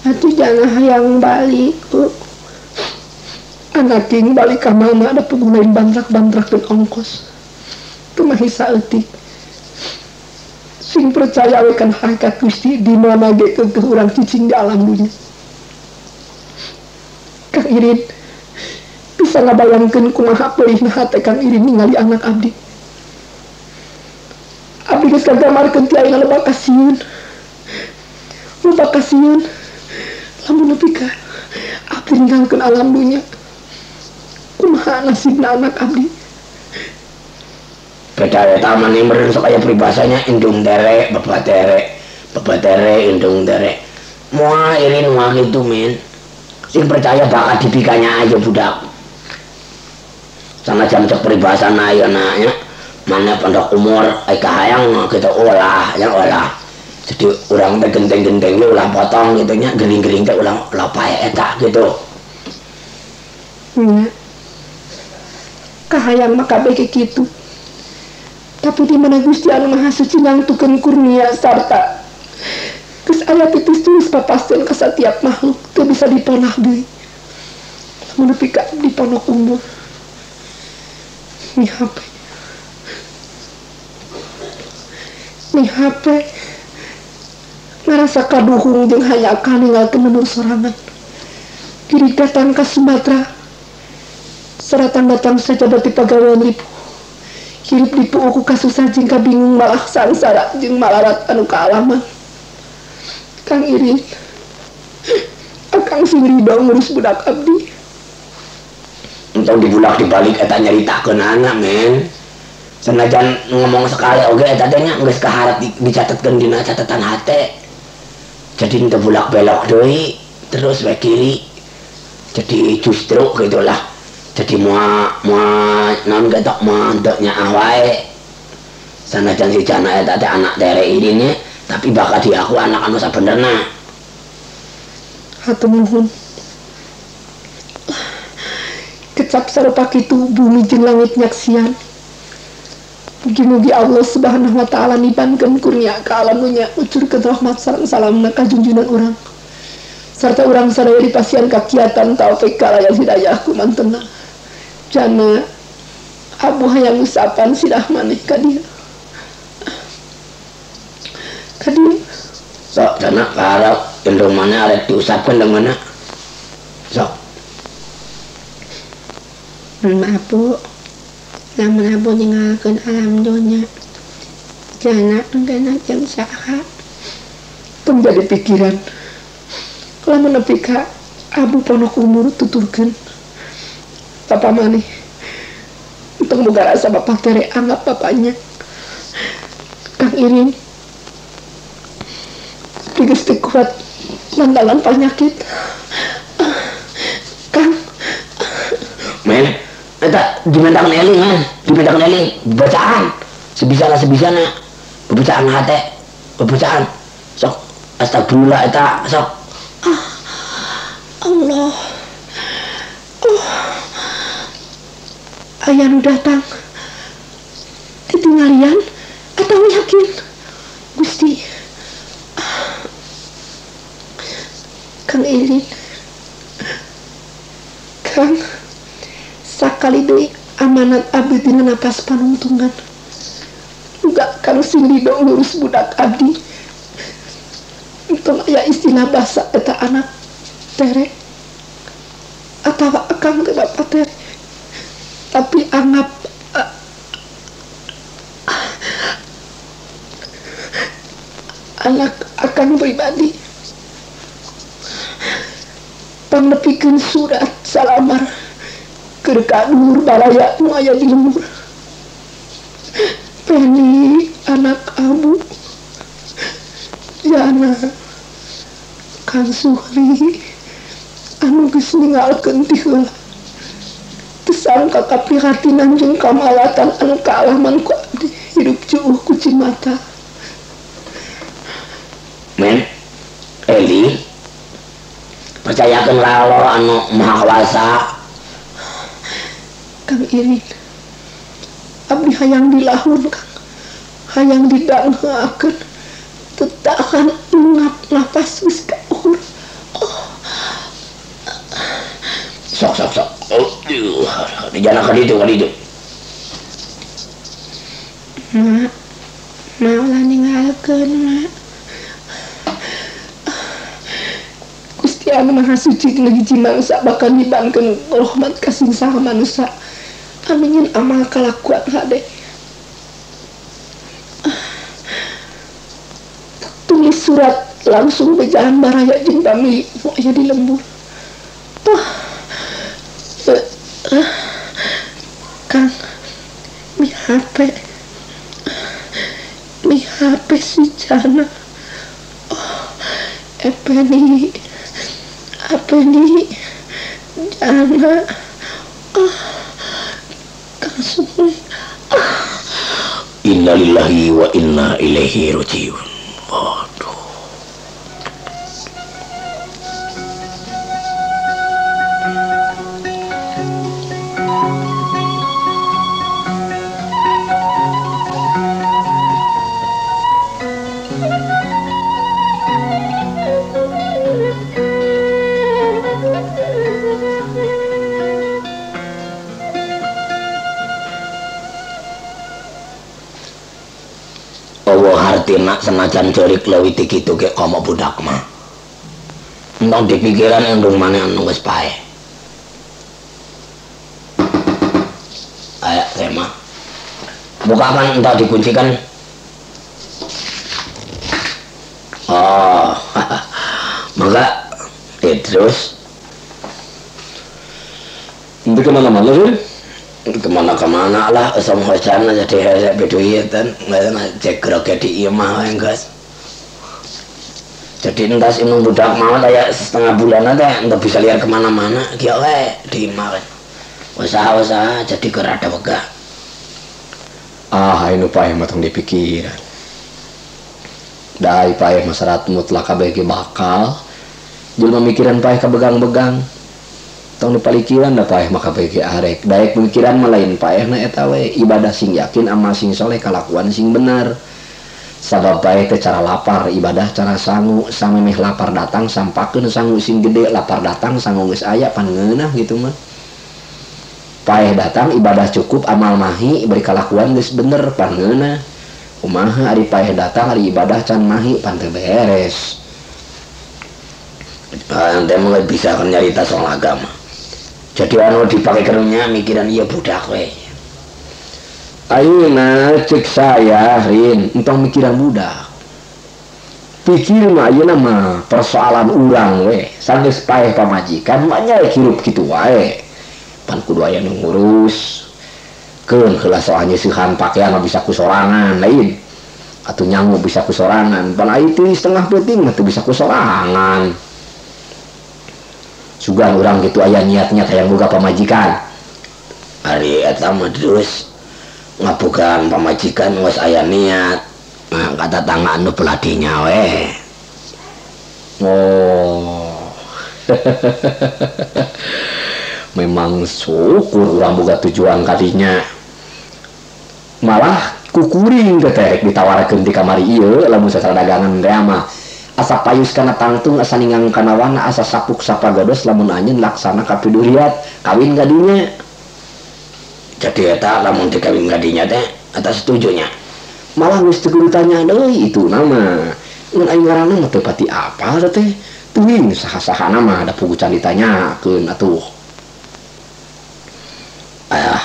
Atuh Jana hayang balik bu. Anak king balik ka mana da puguh lain bantrak-bantrakeun ongkos. Kumaha saeutik. Sing percaya we kana hakikat Gusti di mana ge keukeuh urang cicing di alam dunya. Kang Irin bisa ngabayangkeun kumaha peulihna hate Kang Irin ningali anak abdi. Abdi geus kagambarkeun ti ayeuna loba kasieun. Loba kasieun. Lamun nepi ka abdi ninggalkeun alam dunya. Kumaha Kumaha nasibna anak abdi? Beda eta mani meureun sok aya peribahasanya indung tere, bapak tere, bapak tere, indung tere. Moal irin moal kitu men. Sing percaya bakal dipikanya aja budak. Sanajan cek peribahasana ayeuna nya, mana pondok umur ai kahayang mah kitu ulah nya ulah. Jadi urang teh genteng-genteng ge ulah potong kitu nya, gering-gering teh ulah ulah pae eta kitu. Nya. Kahayang mah kabeh kitu. Tapi di mana Gusti Anu Maha Suci nangtukeun kurnia sarta geus aya titis tulis papasten ka satiap makhluk teu bisa diponah deui. Lamun nepi ka di pondok umur. Nih HP. Nih HP. Ngarasa kaduhung jeung hayaka ninggalkeun lembur sorangan. Diri datang ka Sumatera. Seratan datang sajaba ti pagawean ripuh. Hirup dipuuh ku kasusah jeung kabingung malah sangsara jeung malarat anu kaalaman. Kang Irin, akang sing ridho ngurus budak abdi. Entong dibulak dibalik eta nyaritakeunana men. Sanajan ngomong sekali oge eta teh nya geus kaharep dicatetkeun dina catatan hate. Jadi teu bulak belok deui, terus we kiri. Jadi justru gitulah. Jadi moal moal naon getok moal teu nyaah wae. Sanajan si Jana eta teh anak tere irinya, tapi bakal diaku anak anu sabenerna. Hatur nuhun. Kecap sarupa kitu bumi jeung langit nyaksian. Mugi-mugi Allah Subhanahu wa taala nibankeun kurnia ka alam dunya, ucurkeun rahmat sareng salamna ka junjunan urang. Sarta urang sadaya dipasihan kakiatan taufik kalayan hidayah ku mantena. Jana abu hayang usapan sirah maneh ka dieu. Ka dieu. Sok Jana kaharep indung mana arek diusapkeun deung mana? Sok. Maaf Bu, lamun abu ninggalkeun alam dunya, Jana engkeuna jeung saha? Tong jadi pikiran. Lamun nepi ka abu pondok umur tuturkeun. Papa maneh entong boga rasa bapak tere anggap bapaknya. Kang Irin abdi geus teu kuat lantaran panyakit. Kang men, eta dimintakeun eling men, dimintakeun eling bacaan sebisana-sebisana, bebacaan hate, bebacaan sok astagfirullah eta sok. Allah. Oh. Aya nu datang. Titinggalian atau yakin? Gusti. Kang Irin. Kang, sakali deui amanat abdi dina napas panungtungan. Muga Kang sing ridho ngurus budak abdi. Entong aya istilah basa eta anak tere atawa akang teh bapak tere, tapi anggap anak akang pribadi. Pangnepikeun surat salamar keur ka luhur baraya nu aya di lembur. Peni anak abu Jana Kang Suhri anu geus ninggalkeun ti heula. Teu sangka kaprihatinan jeung kamalatan anu kaalaman ku abdi hirup juuh ku cimata. Men, Eli, percayakeun ka Allah anu Maha Kuasa. Kang Irin, abdi hayang dilahun Kang, hayang didanghakeun, teu tahan ngap napas geus kauhur. Oh. Sok sok sok. Oh, dijana ka ditu ka ditu. Mak, mak ulah ninggalkeun mak. Gusti Anu Maha Suci dina hiji mangsa bakal nibankeun rahmat ka singsaha manusa. Anu nyeun amal kalakuan hade. Tulis surat langsung bejaan baraya jeung pamili nu aya di lembur. HP. Mi HP si Jana. Oh, Epeni. Apeni Jana. Oh, Kang Sumri. Innalillahi wa inna ilaihi rajiun. Waduh. Hartina senajan jorik leuwih ti kitu ge komo budak mah. Entong dipikiran endung maneh anu geus paeh. Aya tema. Bukakan entah dikuncikan. Oh. Maka terus untuk kemana-mana sih? Kemana-kemana lah, sama hosana jadi hese beduitan, nggak cek geroge di imah guys. Jadi entas inung budak mau kayak setengah bulan aja, entah bisa liar kemana-mana, dia we di imah kan. Usaha-usaha jadi kerada wegah. Ah, ini paeh mah tong dipikiran. Dai paeh masyarakat mutlak kabeh ge bakal. Jelema mikiran paeh kabegang-begang. Tong dipalikiran da paeh mah kabeh ge arek. Daek pemikiran mah lain paeh na eta we, ibadah sing yakin amal sing soleh kalakuan sing bener. Sabab paeh teh cara lapar, ibadah cara sangu, samemeh lapar datang sampakeun sangu sing gede, lapar datang sangu geus aya pan ngeunah gitu mah. Paeh datang ibadah cukup amal mahi beri kalakuan geus bener pan ngeunah. Kumaha ari paeh datang ari ibadah can mahi pan teu beres. Ente mah bisa kan nyarita soal agama. Jadi anu dipakai kerunya mikiran iya budak we. Ayeuna cek saya Rin, entong mikiran budak. Pikir mah ayeuna mah persoalan urang we. Sanggeus paeh pamajikan mah nya hirup kitu wae. Pan kudu aya nu ngurus. Keun heula soal nyeusihan pakaian mah bisa ku sorangan lain. Atuh nyangu bisa ku sorangan. Pan ai teu setengah peuting mah teu bisa ku sorangan. Sugan urang gitu aya niatnya hayang boga pamajikan. Ari eta mah terus ngabogaan pamajikan geus aya niat. Nah, kata tangga anu peladinya we. Oh. Memang syukur urang boga tujuan kadinya. Malah kukuring teh rek ditawarkeun di kamari ieu lamun sacara dagangan teh mah. Asa payus kana tangtung, asa ningang kana wana, asa sapuk sapagodos lamun anjeun laksana kapiduriat kawin kadinya. Jadi eta lamun dikawin kadinya teh eta setujunya. Malah geus teu kudu tanya deui itu nama. Ngan aing ngaranna mah teu pati apal teh. Teuing saha-sahana mah da pugu can ditanyakeun atuh. Ah,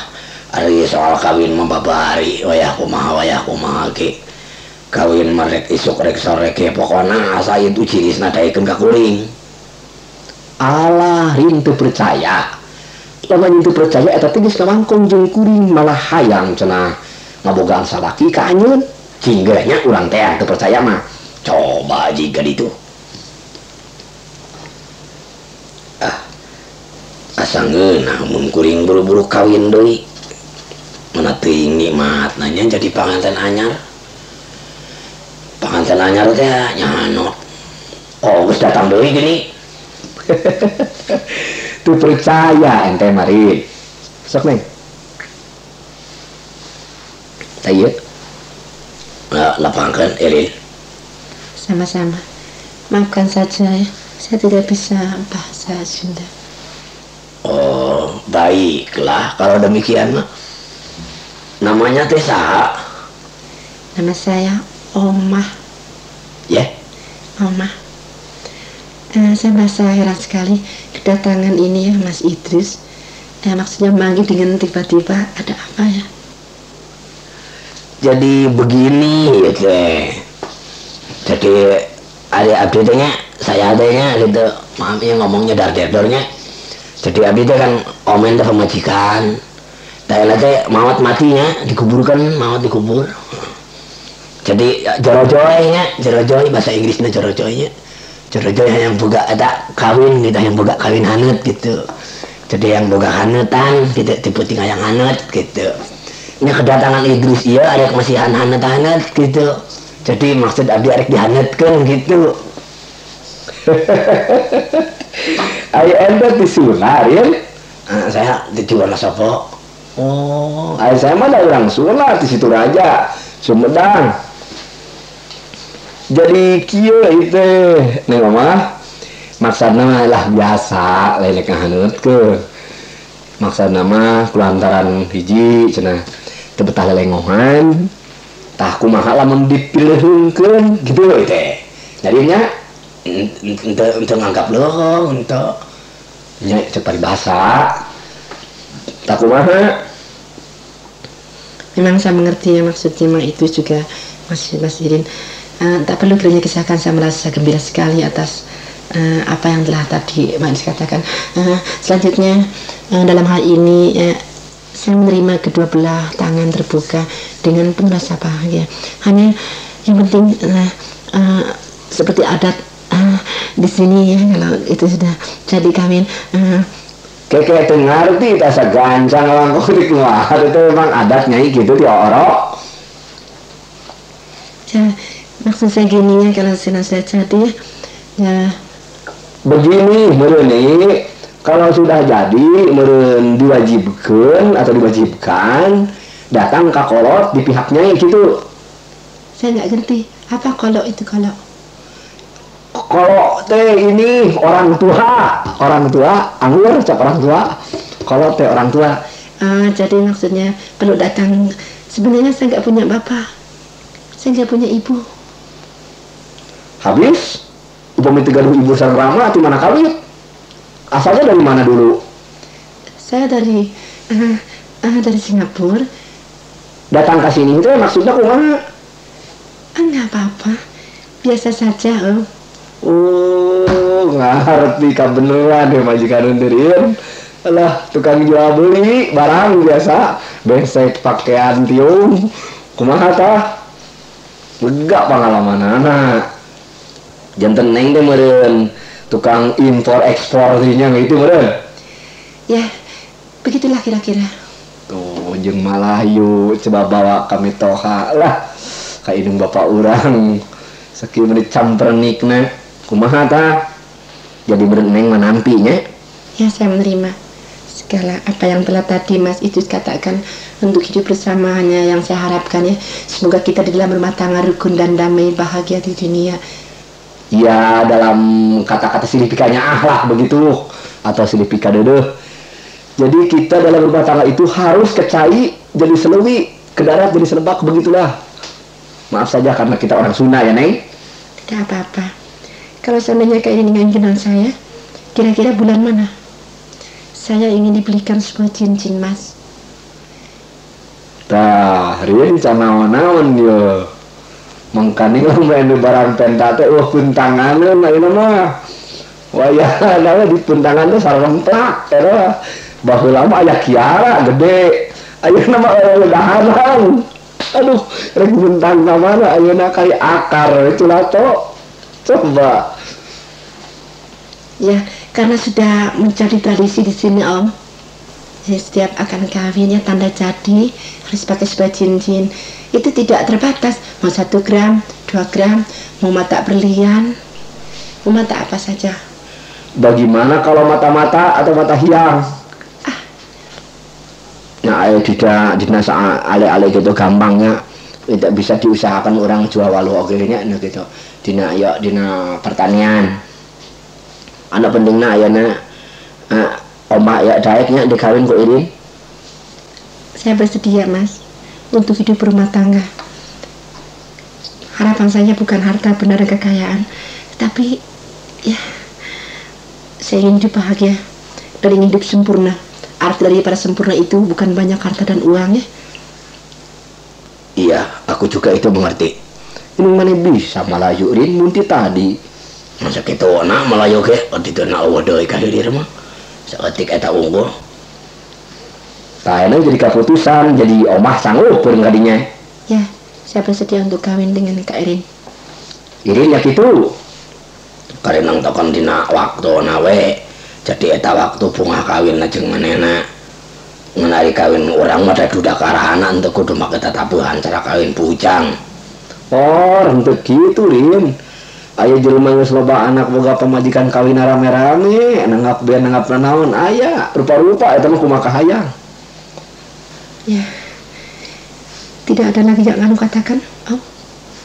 ari soal kawin mah babari wayah kumaha ge. Kawin merek isuk rek sore ge pokona asa itu jinisna daekeun ka kuring. Alah Rin teu percaya. Lamun teu percaya eta teh geus kawangkong jeung kuring malah hayang cenah ngabogaan salaki ka anjeun. Cinggeurnya urang teh teu percaya mah. Coba jiga ditu. Ah. Asa ngeunah mun kuring buru-buru kawin deui. Mana teuing nikmatna nya jadi panganten anyar. Panganten anyar teh nyanot. Oh, geus datang deui gini. Tuh percaya ente mari. Sok neng. Tah ieu. Lapangkeun Erin. Sama-sama. Maafkan saja ya, saya tidak bisa bahasa Sunda. Oh, baiklah kalau demikian mah. Namanya teh saha? Nama saya Omah. Ya? Omah. Saya merasa heran sekali kedatangan ini ya Mas Idris. Maksudnya manggil dengan tiba-tiba ada apa ya? Jadi begini ya teh. Jadi ada update-nya, saya adanya gitu. Maaf ya ngomongnya dar-derdornya. Jadi abdi teh kan omen teh pemajikan. Daerah teh maot matinya dikuburkan, maot dikubur. Jadi jorojoy nya, jorojoy bahasa Inggrisnya jorojoy nya. Jorojoy yang boga eta kawin gitu, yang boga kawin haneut gitu. Jadi yang boga haneutan gitu, tipe tinggal yang haneut gitu. Ini kedatangan Idris iya arek masih haneut-haneut gitu. Jadi maksud abdi arek dihaneutkeun gitu. Ayo ente di Sunar ya? Saya di Wonosobo. Oh, ayo saya mah dari orang Sunar di situ aja, Sumedang. Jadi kieu itu, nih mama, maksudna lah biasa, lain ngahaneutkeun. Maksudna mah kulantaran hiji cenah teu betah lelengohan. Tah kumaha lamun dipileuheungkeun gitu we teh. Jadinya ente nganggap loh, ente nya cek paribasa. Tah kumaha? Memang saya mengerti ya maksudnya mah itu juga Mas Irin. Tak perlu kiranya kisahkan, saya merasa gembira sekali atas apa yang telah tadi Mas katakan. Selanjutnya dalam hal ini saya menerima kedua belah tangan terbuka dengan penuh rasa bahagia. Hanya yang penting seperti adat di sini ya, kalau itu sudah jadi kawin. Keke teu ngarti tasa gancang langkung di kumaha itu memang adat nyai gitu di orok. Ya, maksud saya gini ya, kalau sudah jadi ya. Begini meureun kalau sudah jadi meureun diwajibkeun atau diwajibkan datang ka kolot di pihak nyai gitu. Saya nggak ngerti apa kolot itu kolot. Kolot teh ini orang tua, anggur cap orang tua, kolot teh orang tua. Jadi maksudnya perlu datang. Sebenarnya saya nggak punya bapak, saya nggak punya ibu. Habis, upami tiga ibu sang rama, di mana kawin? Asalnya dari mana dulu? Saya dari dari Singapura. Datang ke sini itu maksudnya kumaha? Enggak apa-apa, biasa saja om. Oh, ngerti kabeneran deh majikan Irin. Alah, tukang jual beli barang biasa, besek pakaian tiung. Kumaha tah? Lega pengalaman anak. Janten neng teh meureun tukang impor ekspor dinya gitu meureun. Ya, begitulah kira-kira. Tuh, jeung Malayu coba bawa kami toha lah. Ka indung bapak urang. Sakieu menit campernikna. Kumaha tah? Jadi meureun neng mah nampi nya. Ya, saya menerima segala apa yang telah tadi Mas Idris katakan untuk hidup bersama. Hanya yang saya harapkan ya, semoga kita di dalam rumah tangga rukun dan damai bahagia di dunia. Ya, dalam kata-kata silipikanya ah lah begitu, atau silipika dedeh. Jadi kita dalam rumah tangga itu harus kecai jadi selewi, ke darat jadi selebak, begitulah. Maaf saja karena kita orang Sunda ya, Neng. Tidak apa-apa. Kalau seandainya kayak ini dengan saya, kira-kira bulan mana? Saya ingin dibelikan sebuah cincin, Mas. Tah, Rin canaon-naon yo. Mangkani lah main barang penta teh wah puntanganeun ayeuna mah. Wayahna di puntangan teh saremplak eta. Baheula mah aya kiara gede. Ayeuna mah dahanan. Aduh, rek buntang ka mana ayeuna kali akar culato. Coba. Ya, karena sudah menjadi tradisi di sini, Om. Jadi setiap akan kawinnya tanda jadi harus pakai sebuah cincin. Itu tidak terbatas, mau 1 gram, 2 gram, mau mata berlian, mau mata apa saja. Bagaimana kalau mata-mata atau mata hiang? Ah. Nah, ayo tidak dinas ale-ale gitu gampangnya. Tidak bisa diusahakan orang jual walu oge nya gitu. Dina ya dina pertanian. Anak pentingna ayana oma ya daeknya dikawin ku Irin. Saya bersedia, Mas, untuk hidup berumah tangga. Harapan saya bukan harta benda dan kekayaan, tapi ya saya ingin hidup bahagia dan ingin hidup sempurna. Arti daripada sempurna itu bukan banyak harta dan uang ya. Iya, aku juga itu mengerti. Ini mana bisa Melayu Rin munti tadi. Masa kitu na Melayu ge, ditu na eueuh deui ka hilir mah. Saeutik eta unggul. Tah ayeuna jadi kaputusan jadi omah sanggup peureun kadinya. Ya, saya bersedia untuk kawin dengan Kak Irin. Irin ya kitu. Karenang token dina waktuna we. Jadi eta waktu bunga kawin jeung manehna. Ngenari kawin urang mah da duda karahana henteu kudu make tatabuhan cara kawin bujang. Oh, henteu kitu Rin. Aya jelema geus loba anak boga pamajikan kawin rame-rame, nanggap bean nanggap nanaon aya, rupa-rupa eta mah kumaha kahayang. Ya. Tidak ada lagi yang anu katakan, Om?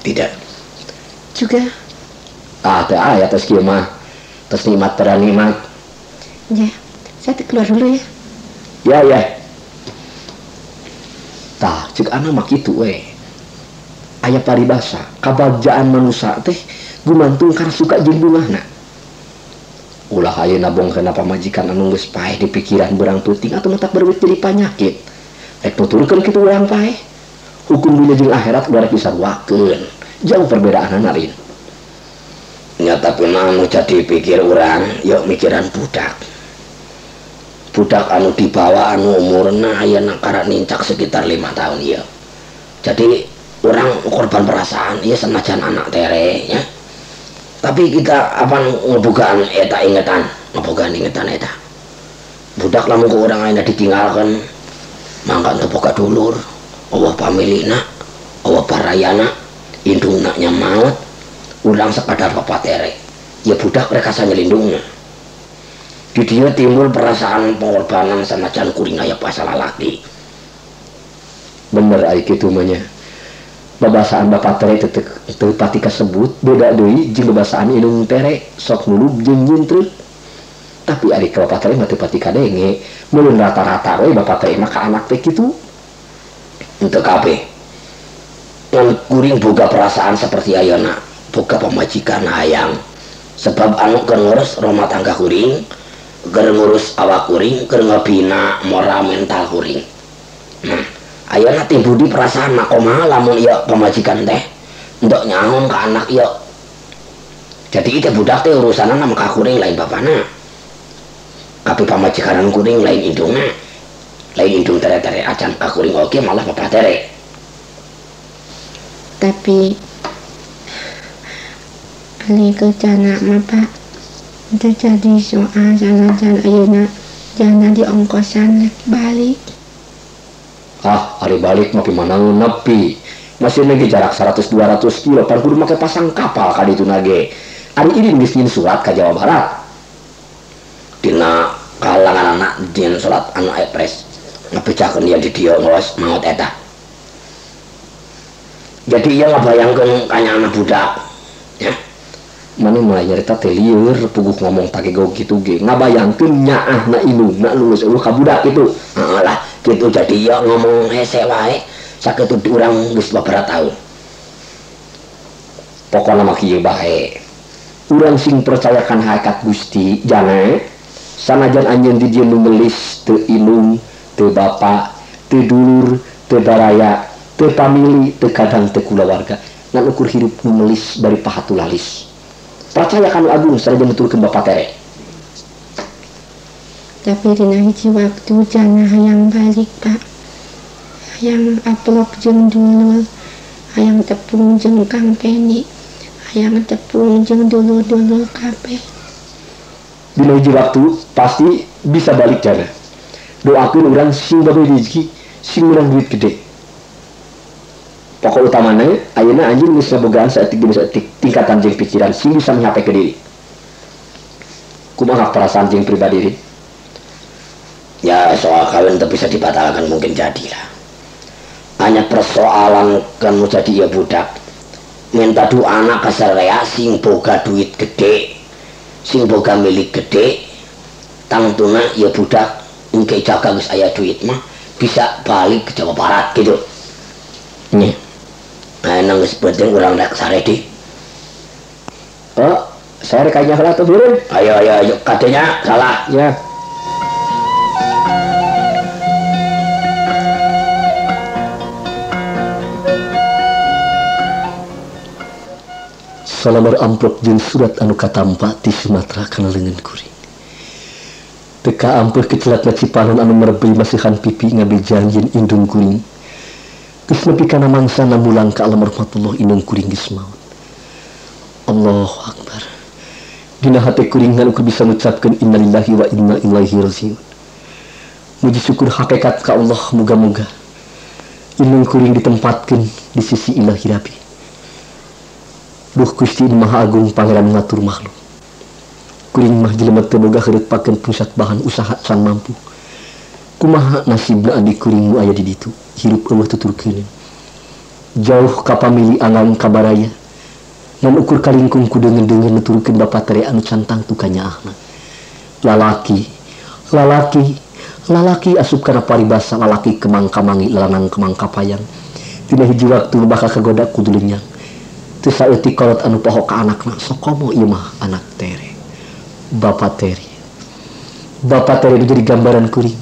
Tidak. Juga. Ah, teu aya tos kieu mah. Tos nikmat pada nikmat. Ya, saya keluar dulu ya. Ya, ya. Tah, ceuk ana mah kitu we. Aya paribasa, kabagjaan manusa teh gumantung karena suka jeung bungahna. Ulah ayeuna bongkeun pamajikan anu geus paeh di pikiran berang peuting atuh matak berwit jadi panyakit. Rek nuturkeun kitu urang paeh. Hukum dunya jeung akhirat ulah rek disaruakeun. Jauh perbedaanana Rin. Nya tapi mah anu jadi pikir urang, yuk mikiran budak. Budak anu dibawa anu umurna ayeuna karak nincak sekitar 5 tahun ieu. Jadi orang korban perasaan ieu senajan anak tere nya. Tapi kita apa ngebukaan eta ingetan, ngebukaan ingetan eta. Budak lamun ku urang ayeuna ditinggalkeun, mangka teu boga dulur, eueuh pamilina, eueuh barayana, indungna nya maot, urang sekadar bapak tere. Ya budak rekasa nyelindungna. Di dieu timbul perasaan pengorbanan sanajan kuring aya pasal lalaki. Bener ai kitu mah nya. Babasaan bapak tere teu pati kasebut beda deui jeung babasaan indung tere sok nulub jeung nyintreut. Tapi ari ka bapak tere mah teu pati kadenge, meureun rata-rata we bapak tere mah ka anak teh kitu. Henteu kabeh. Ngan kuring boga perasaan seperti ayeuna, boga pamajikan hayang. Sebab anu keur ngurus rumah tangga kuring, keur ngurus awak kuring, keur ngebina moral mental kuring. Nah, ayeuna timbul di perasaan mah kumaha lamun ieu pamajikan teh ndok nyaon ka anak ieu. Jadi ieu budak teh urusanna mah ka kuring lain bapana. Kabeh pamajikan kuring lain indungna. Lain indung tere-tere acan ka kuring oge malah bapak tere. Tapi ali ke jana mah Pak, itu jadi soal sanajan ayeuna jana di ongkosan balik. Ah, ari balik mah pimanaeun nepi. Masih lagi jarak 100-200 kilo pan kudu make pasang kapal ka ditu nage. Ari ini geus nyin surat ka Jawa Barat. Dina kalangan anak dina surat anu epres ngabejakeun yen di dieu ngawas maot eta. Jadi ieu ngabayangkeun kanyana budak. Ya. Mane mulai nyarita teh lieur puguh ngomong tagego kitu ge ngabayangkeun nyaahna indungna nu geus eueuh ka budak kitu. Heeh lah, kitu jadi ieu ngomong hese wae sakitu urang geus babaraha taun. Pokona mah kieu bae. Urang sing percayakan hakikat Gusti jane sanajan anjeun di dieu nu melis teu indung, teu bapa, teu dulur, teu baraya, teu pamili, teu kadang teu kulawarga. Ngan ukur hirup nu melis bari pahatu lalis. Percaya kanu agung sanajan nuturkeun bapa tere. Tapi dina hiji waktu jana hayang balik Pak. Hayang aplop jeung dulur, hayang tepung jeung Kang Peni, hayang tepung jeung dulur-dulur kabeh. Dina hiji waktu pasti bisa balik jana. Doakeun urang sing boga rezeki, sing urang duit gede. Pokok utamana ayeuna anjeun geus ngabogaan saeutik demi saeutik tingkatan jeung pikiran sing bisa mencapai ke diri. Kumaha perasaan jeung pribadi diri? Ya soal kawin teu bisa dibatalkan mungkin jadilah. Hanya persoalan kan jadi ya budak. Minta dua anak kasarea sing boga duit gede, sing boga milik gede, tangtuna ya budak engke jaga geus aya duit mah bisa balik ke Jawa Barat gitu. Nih. Nah, geus penting urang rek sare di. Oh, saya rek anya heula tuh, Birin. Ayo ayo ayo kadenya salah. Ya. Salamar amplop jeung surat anu katampa ti Sumatera kana leungeun kuring. Teu kaampeuh kecelatna cipanon anu merebei masihan pipi ngabejan yen indung kuring. Geus nepi kana mangsana mulang ka alam rahmatullah indung kuring geus maot. Allahu Akbar. Dina hate kuring ngan ukur bisa ngucapkeun innalillahi wa inna ilaihi rajiun. Muji syukur hakikat ka Allah, muga-muga indung kuring ditempatkeun di sisi Ilahi Rabbi. Duh Gusti Maha Agung Pangeran ngatur makhluk. Kuring mah jelema teu boga heureut pakeun pusat bahan usaha can mampu. Kumaha nasibna adi kuring nu aya di ditu, hirup eueuh tuturkeun. Jauh ka pamili angang ka baraya. Ngan ukur kalingkung ku deungeun-deungeun nuturkeun bapa tere anu can tangtu kanyaahna. Lalaki, lalaki, lalaki asup kana paribasa lalaki kemang kamangi lalanang kemang kapayang. Dina hiji waktu bakal kagoda kudu lenyang. Teu saeutik kolot anu poho ka anakna, sokomo ieu mah anak tere. Bapa Teri. Bapa Teri itu jadi gambaran kuring.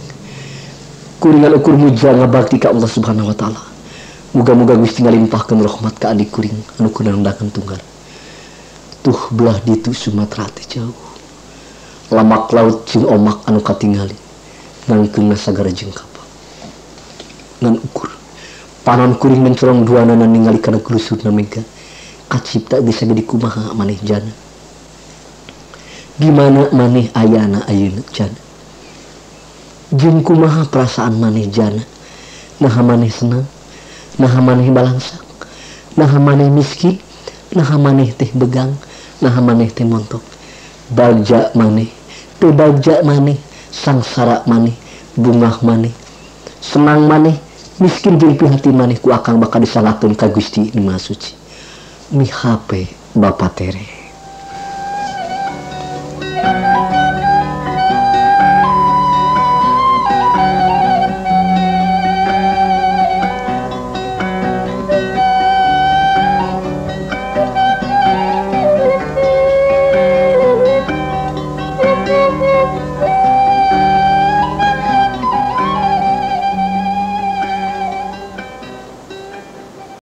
Kuringan ukur muja ngabakti ka Allah Subhanahu wa taala. Muga-muga Gusti ngalimpahkeun rahmat ka adik kuring anu kunandakeun tunggal. Tuh belah ditu Sumatera teh jauh. Lamak laut jeung omak anu katingali. Nangkeungna sagara jeung kapal. Ngan ukur panon kuring mencorong duanana ningali kana gulusurna mega. Kacipta geus sagede kumaha maneh jana. Gimana maneh ayana ayeuna jana? Jeung kumaha perasaan maneh jana? Naha maneh senang, naha maneh balangsak, naha maneh miskin, naha maneh teh begang, naha maneh teh montok. Bagja maneh, teu bagja maneh, sangsara maneh, bungah maneh, senang maneh, miskin jeung prihatin maneh ku akang bakal disalahkeun ka Gusti Nu Maha Suci. Mihape Bapa Tere.